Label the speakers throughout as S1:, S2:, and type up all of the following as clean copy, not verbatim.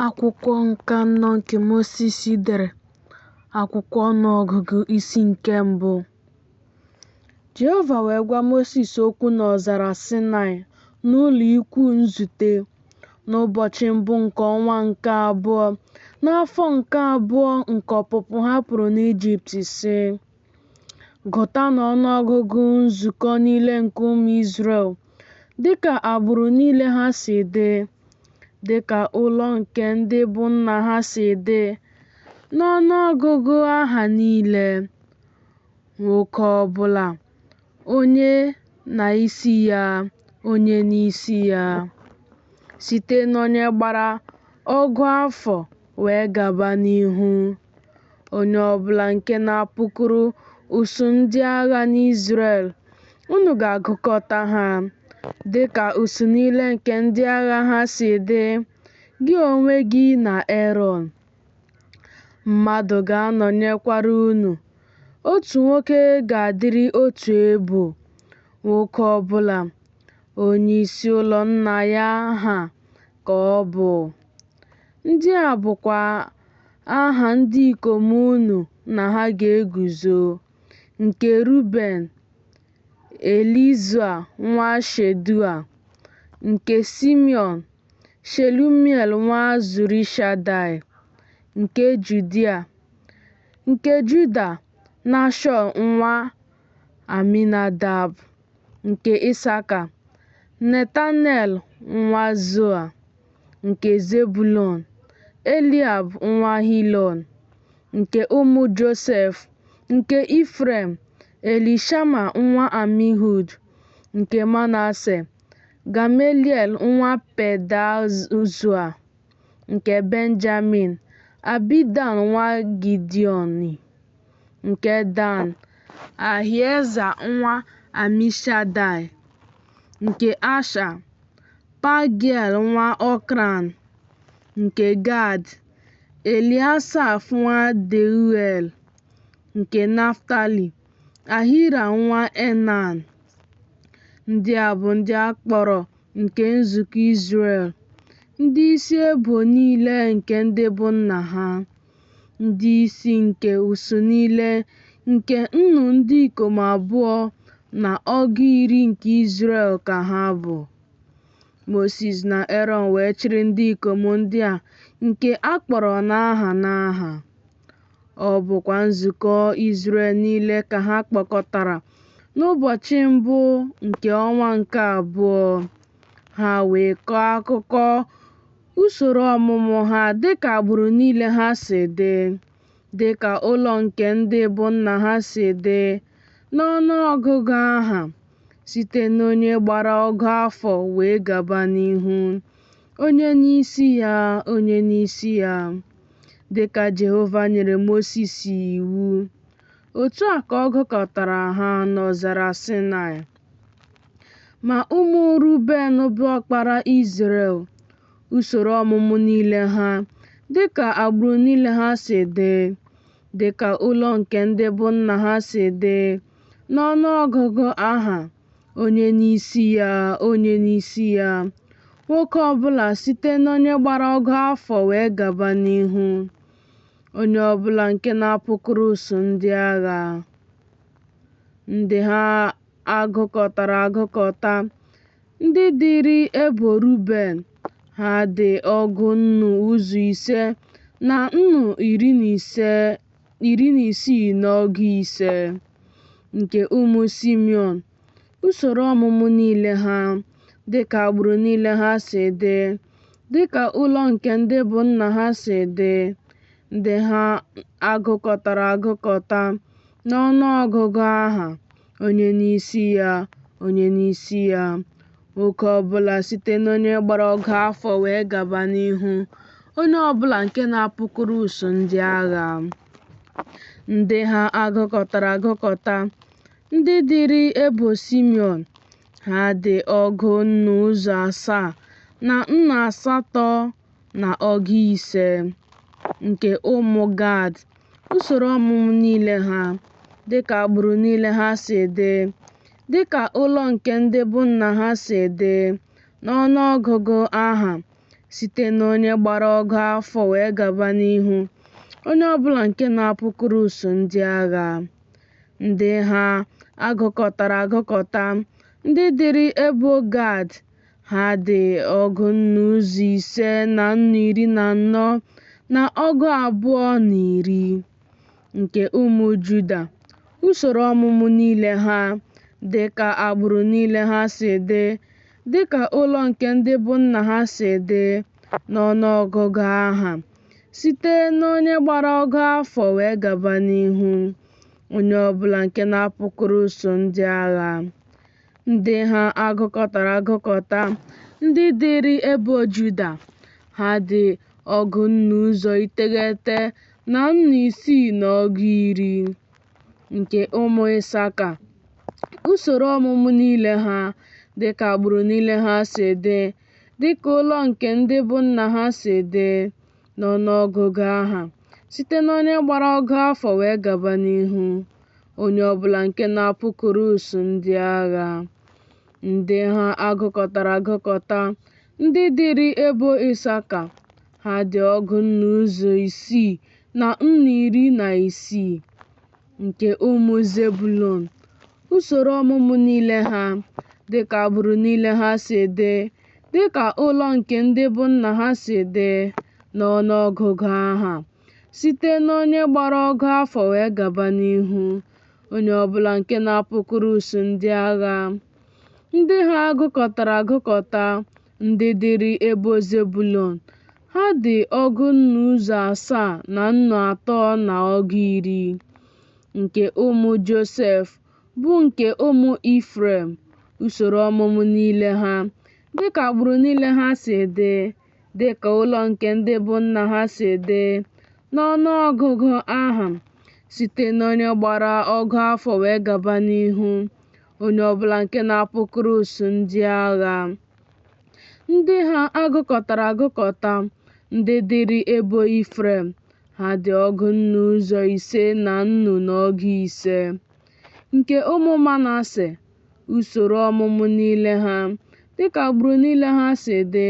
S1: Akwụkwọ nke anọ nke Mosis dere, akwụkwọ ọnụọgụgụ isi nke mbụ. Jehova wee gwa Mosis okwu n'ọzara Saịnaị n'ụlọikwuu nzute, n'ụbọchị mbụ nke ọnwa nke abụọ, n'afọ nke abụọ nke ọpụpụ ha pụrụ n'Ijipt, sị, Gụtanụ ọnụọgụgụ nzukọ niile nke ụmụ Izrel, dịka agbụrụ niile ha si dị, dịka ụlọ nke ndị bụ nna ha si dị, n'ọnụọgụgụ aha niile, nwoke ọbụla, onye na isi ya, onye n'isi ya, site n'onye gbara ọgụ afọ wee gaba n'ihu, onye ọbụla nke na-apụkwuru usuu ndị agha n'Izrel, unu ga-agụkọta ha, dịka usuu niile nke ndị agha ha si dị, gị onwe gị na Erọn. Mmadụ ga-anọnyekwara unu, otu nwoke ga-adịrị otu ebo, nwoke ọbụla, onyeisi ụlọ nna ya ha ka ọ bụ. Ndị a bụkwa aha ndị ikom unu na ha ga-eguzo, nke Ruben, Elizua nwa Shedua, nke Simiọn, Shelumiel nwa Zurishadai, nke Juda, Nashọn nwa Aminadab, nke Isaka, Netanel nwa Zua, nke Zebụlọn, Eliab nwa Hilọn, nke ụmụ Josef, nke Ifrem, Elishama nwa Amihud, nke Manase, Gameliel nwa Pedahzua, nke Benjamin, Abidan nwa Gidiọni, nke Dan, Ahieza nwa Amishadai, nke Asha, Pagiel nwa Okran, nke Gad, Eliasaf nwa Deuel, nke Naftali, Ahira nwa Enan. Ndị a bụ ndị a kpọrọ nke nzukọ Izrel, ndị isi ebo niile nke ndị bụ nna ha, ndị isi nke usuu niile nke nnu ndị ikom abụọ na ọgụ iri nke Izrel ka ha bụ. Mosis na Erọn wee chịrị ndị ikom ndị a nke a kpọrọ n'aha n'aha. Ọ bụkwa nzukọ Izrel niile ka ha kpọkọtara n'ụbọchị mbụ nke ọnwa nke abụọ. Ha wee kọọ akụkọ usoro ọmụmụ ha dịka agbụrụ niile ha si dị, dịka ụlọ nke ndị bụ nna ha si dị, n'ọnụọgụgụ aha, site n'onye gbara ọgụ afọ wee gaba n'ihu, onye n'isi ya, onye n'isi ya, dịka Jehova nyere Mosis iwu. Otu a ka ọ gụkọtara ha n'ọzara Saịnaị. Ma ụmụ Ruben bụ ọkpara Izrel, usoro ọmụmụ niile ha, dịka agbụrụ niile ha si dị, dịka ụlọ nke ndị bụ nna ha si dị, n'ọnụọgụgụ aha, onye n'isi ya, onye n'isi ya, nwoke ọbụla site n'onye gbara ọgụ afọ wee gaba n'ihu, onye ọbụla nke na-apụkwuru usuu ndị agha, ndị ha agụkọtara agụkọta, ndị dịrị ebo Ruben, ha dị ọgụ nnu ụzọ ise na nnu iri na isii na ọgụ ise, nke ụmụ Simiọn, usoro ọmụmụ niile ha, dịka agbụrụ niile ha si dị, dịka ụlọ nke ndị bụ nna ha si dị, ndị ha agụkọtara agụkọta, n'ọnụọgụgụ aha, onye n'isi ya, onye n'isi ya, nwoke ọbụla site n'onye gbara ọgụ afọ wee gaba n'ihu, onye ọbụla nke na-apụkwuru usuu ndị agha, ndị ha agụkọtara agụkọta, ndị dịrị ebo Simiọn, ha dị ọgụ nnu ụzọ asaa na nnu asatọ na ọgụ ise, nke ụmụ Gad, usoro ọmụmụ niile ha, dịka agbụrụ niile ha si dị, dịka ụlọ nke ndị bụ nna ha si dị, n'ọnụọgụgụ aha, Site n'onye gbara ọgụ afọ wee gaba n'ihu, onye ọ bụla nke na-apụkwuru usuu ndị agha, ndị ha a gụkọtara agụkọta, ndị dịịrị ebo Gad, ha dị ọgụ nnu ụzọ ise na nnu iri na anọ na ọgụ abụọ na iri. Nke ụmụ Juda, usoro ọmụmụ niile ha, dị ka agbụrụ niile ha si dị, dị ka ụlọ nke ndị bụ nna ha si dị, n'ọnụọgụgụ aha, site n'onye gbara ọgụ afọ wee gaba n'ihu, onye ọ bụla nke na-apụkwuru usuu ndị agha, ndị ha a gụkọtara agụkọta, ndị dịịrị ebo Juda, ha dị ọgụ nnu ụzọ iteghete na nnu isii na ọgụ iri. Nke ụmụ Ịsaka, usoro ọmụmụ niile ha, dị ka agbụrụ niile ha si dị, dị ka ụlọ nke ndị bụ nna ha si dị, n'ọnụọgụgụ aha, site n'onye gbara ọgụ afọ wee gaba n'ihu, onye ọ bụla nke na-apụkwuru usuu ndị agha, ndị ha a gụkọtara agụkọta, ndị dịịrị ebo Ịsaka, ha dị ọgụ nnu ụzọ isii na nnu iri na isii. Nke ụmụ Zebụlọn, usoro ọmụmụ niile ha, dị ka agbụrụ niile ha si dị, dị ka ụlọ nke ndị bụ nna ha si dị, n'ọnụọgụgụ aha, site n'onye gbara ọgụ afọ wee gaba n'ihu, onye ọ bụla nke na-apụkwuru usuu ndị agha, ndị ha a gụkọtara agụkọta, ndị dịịrị ebo Zebụlọn, ha dị ọgụ nnu ụzọ asaa na nnu atọ na ọgụ iri. Nke ụmụ Josef, bụ nke ụmụ Ifrem, usoro ọmụmụ niile ha, dị ka agbụrụ niile ha si dị, dị ka ụlọ nke ndị bụ nna ha si dị, n'ọnụọgụgụ aha, site n'onye gbara ọgụ afọ wee gaba n'ihu, onye ọ bụla nke na-apụkwuru usuu ndị agha, ndị ha a gụkọtara agụkọta, ndị dịịrị ebo Ifrem, ha dị ọgụ nnu ụzọ ise na nnu na ọgụ ise. Nke ụmụ Manase, usoro ọmụmụ niile ha, dịka agbụrụ niile ha si dị,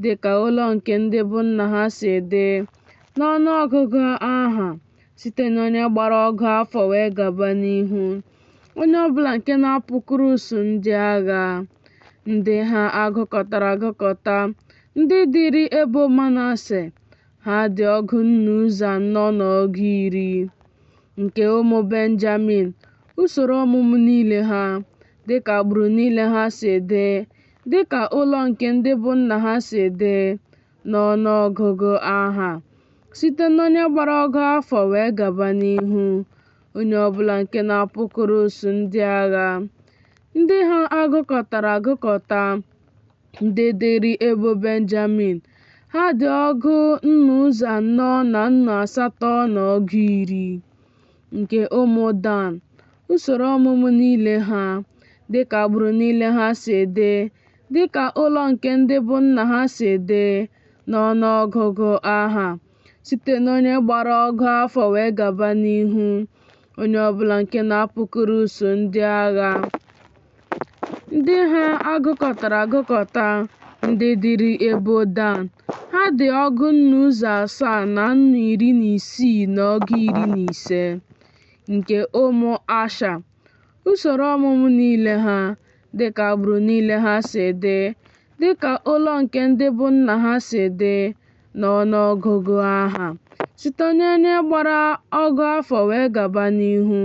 S1: dịka ụlọ nke ndị bụ nna ha si dị, n'ọnụọgụgụ aha, site n'onye gbara ọgụ afọ wee gaba n'ihu, onye ọ bụla nke na-apụkwuru usuu ndị agha, ndị ha a gụkọtara agụkọta, ndị dịịrị ebo Manase, ha dị ọgụ nnu ụzọ anọ na ọgụ iri. Nke ụmụ Benjamin, usoro ọmụmụ niile ha, dịka agbụrụ niile ha si dị, dịka ụlọ nke ndị bụ nna ha si dị, n'ọnụọgụgụ aha, site n'onye gbara ọgụ afọ wee gaba n'ihu, onye ọ bụla nke na-apụkwuru usuu ndị agha, ndị ha a gụkọtara agụkọta, ndị dịịrị ebo Benjamin, ha dị ọgụ nnu ụzọ anọ na nnu asatọ na ọgụ iri. Nke ụmụ Dan, usoro ọmụmụ niile ha, dịka agbụrụ niile ha si dị, dịka ụlọ nke ndị bụ nna ha si dị, n'ọnụọgụgụ aha, site n'onye gbara ọgụ afọ wee gaba n'ihu, onye ọ bụla nke na-apụkwuru usuu ndị agha, ndị ha a gụkọtara agụkọta, ndị dịịrị ebo Dan, ha dị ọgụ nnu ụzọ asaa na nnu iri na isii na ọgụ iri na ise. Nke ụmụ Asha, usoro ọmụmụ niile ha, dịka agbụrụ niile ha si dị, dịka ụlọ nke ndị bụ nna ha si dị, n'ọnụọgụgụ aha, site n'onye gbara ọgụ afọ wee gaba n'ihu,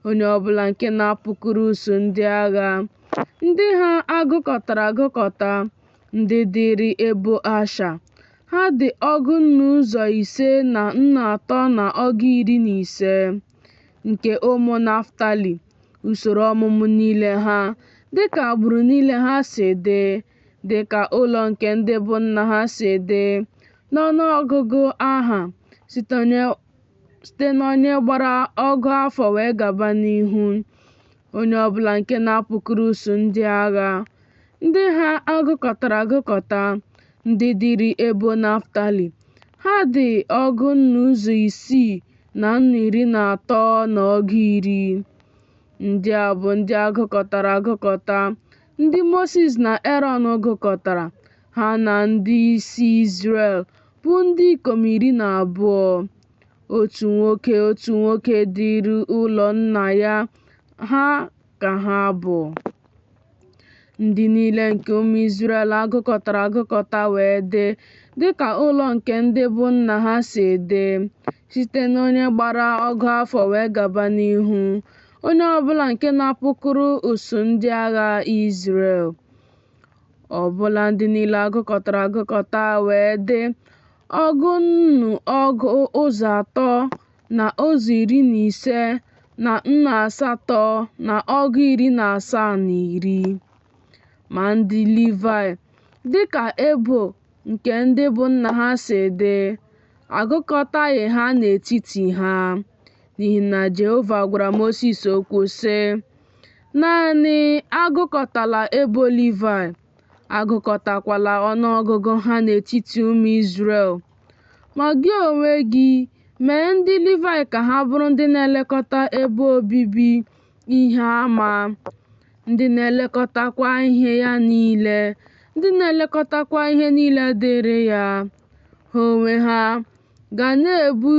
S1: onye ọ bụla nke na-apụkwuru usuu ndị agha, ndị ha a gụkọtara agụkọta, ndị dịịrị ebo Asha, ha dị ọgụ nnu ụzọ ise na nnu atọ na ọgụ iri na ise. Nke ụmụ Naftali, usoro ọmụmụ niile ha, dịka agbụrụ niile ha si dị, dịka ụlọ nke ndị bụ nna ha si dị, n'ọnụọgụgụ aha, site n'onye gbara ọgụ afọ wee gaba n'ihu, onye ọ bụla nke na-apụkwuru usuu ndị agha, ndị ha a gụkọtara agụkọta, ndị dịịrị ebo Naftali, ha dị ọgụ nnu ụzọ isii na nnu iri na atọ na ọgụ iri. Ndị a bụ ndị a gụkọtara agụkọta, ndị Mosis na Erọn gụkọtara, Ha na ndị isi Izrel, bụ ndị ikom 12, otu nwoke otu nwoke dịịrị ụlọ nna ya ha ka ha bụ. Ndị niile nke ụmụ Izrel a gụkọtara agụkọta wee dị, dị ka ụlọ nke ndị bụ́ nna ha si dị, site n'onye gbara ọgụ afọ wee gaba n'ihu, onye ọ bụla nke na-apụkwuru usuu ndị agha Izrel. Ọbụla ndị niile a gụkọtara agụkọta wee dị ọgụ nnu ọgụ ụzọ atọ na ụzọ 15 na 800 na ọgụ 17 na 10. Ma ndị Livaị, dị ka ebo nke ndị bụ́ nna ha si dị, a gụkọtaghị ha n'etiti ha, n'ihi na Jehova gwara Mosis okwu, sị, Naanị agụkọtala ebo Livaị, agụkọtakwala ọnụ ọgụgụ ha n'etiti ụmụ Izrel. Ma gị onwe gị, mee ndị Livaị ka ha bụrụ ndị na-elekọta ebe obibi ihe ama, ndị na-elekọtakwa ihe ya niile, ndị na-elekọtakwa ihe niile dịịrị ya. Ha onwe ha ga na-ebu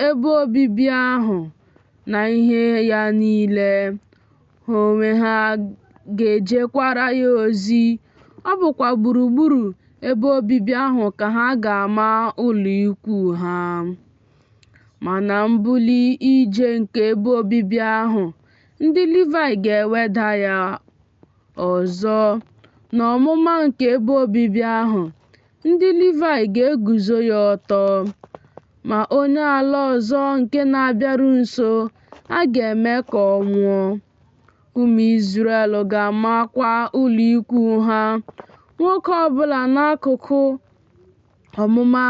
S1: ebe obibi ahụ na ihe ya niile, ha onwe ha ga-ejekwara ya ozi, ọ bụkwa gburugburu ebe obibi ahụ ka ha ga-ama ụlọikwuu ha. Ma na mbuli ije nke ebe obibi ahụ, ndị Livaị ga-eweda ya, ọzọ, n'ọmụma nke ebe obibi ahụ, ndị Livaị ga-eguzo ya ọtọ. Ma onye ala ọzọ nke na-abịaru nso, a ga-eme ka ọ nwụọ. Ụmụ Izrel ga-amakwa ụlọikwuu ha, nwoke ọ bụla n'akụkụ ọmụma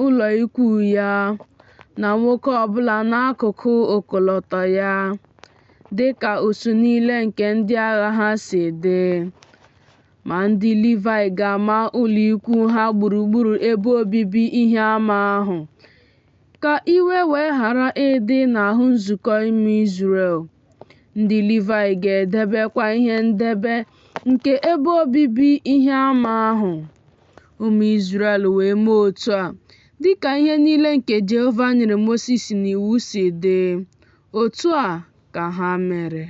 S1: ụlọikwuu ya, na nwoke ọ bụla n'akụkụ ọkọlọtọ ya, dị ka usuu niile nke ndị agha ha si dị. Ma ndị Livaị ga-ama ụlọikwuu ha gburugburu ebe obibi ihe ama ahụ, ka iwe wee ghara ịdị n'ahụ nzukọ ụmụ Izrel. Ndị Livaị ga-edebekwa ihe ndebe nke ebe obibi ihe ama ahụ. Ụmụ Izrel wee mee otu a, dị ka ihe niile nke Jehova nyere Mosis n'iwu si dị, otu a ka ha mere.